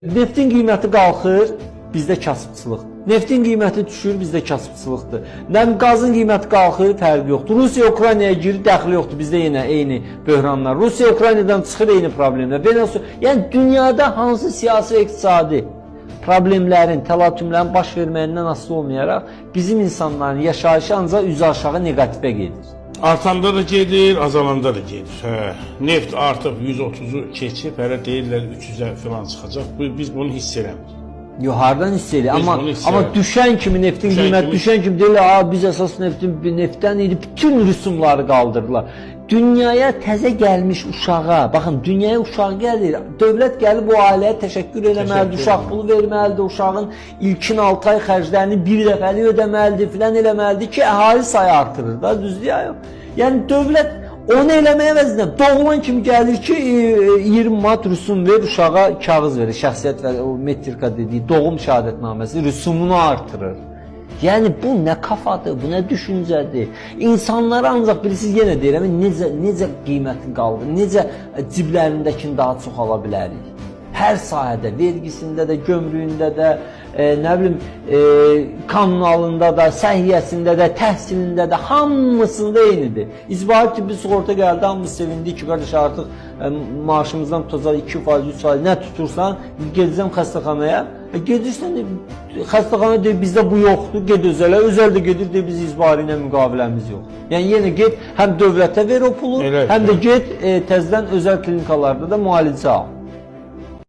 Neftin qiyməti qalxır, bizdə kasıbçılıq. Neftin qiyməti düşür, bizdə kasıbçılıqdır. Qazın qiyməti qalxır, fərqi yoxdur. Rusiya Ukraynaya girir, dəxli yoxdur. Bizdə yenə eyni böhranlar. Rusiya Ukraynadan çıxır, eyni problemlər. Yəni dünyada hansı siyasi və iqtisadi problemlərin, təlatümlərin baş verməyindən asılı olmayaraq bizim insanların yaşayışı ancaq üzü aşağı neqativə gedir. Artanda da gedir, azalanda da gedir. Hə, neft artıq 130-u keçib, hələ deyirlər 300-ə falan çıxacaq. Biz bunu hiss eləmirik. Yox, hardan hiss eləyir? Amma düşən kimi neftin qiyməti düşən kimi deyirlər, biz əsas neftdən idi, bütün rüsumları qaldırdılar. Dünyaya təzə gəlmiş uşağa, baxın, dünyaya uşaq gəlir, dövlət gəlib o ailəyə təşəkkür eləməlidir, uşaq pulu verməlidir, uşağın ilkin 6 ay xərclərini bir dəfəlik ödəməlidir, filan eləməlidir ki, əhali sayı artırır da, düzdür ya yox? Yəni dövlət onu eləməyə əvəzinə doğulan kimi gəlir ki, 20 manat rüsum ver, uşağa kağız verir, şəxsiyyət və o metrika dediyi doğum şəhadətnaməsi rüsumunu artırır. Yəni bu nə kafadır, bu nə düşüncədir. İnsanlara ancaq bilirsiniz, yenə deyirəm, necə qiymətin qaldı, necə ciblərindəkini daha çox ala bilərik. Hər sahədə, vergisində də, gömrüyündə də, nə bilim, kommunalında da, səhiyyəsində də, təhsilində də, hamısında eynidir. İcbari tibbi sığorta gəldi, hamımız sevindik ki, qardaş, artıq maaşımızdan tutacaq 2%, 3%, nə tutursan, gedəcəm xəstəxanaya. Gedirsən, xəstəxana deyir, bizdə bu yoxdur, ged özələ, özəl də gedir, deyir, biz icbari ilə müqaviləmiz yoxdur. Yəni, yenə get, həm dövlətə ver o pulu, həm də get təzədən özəl klinikalarda da müalicə al.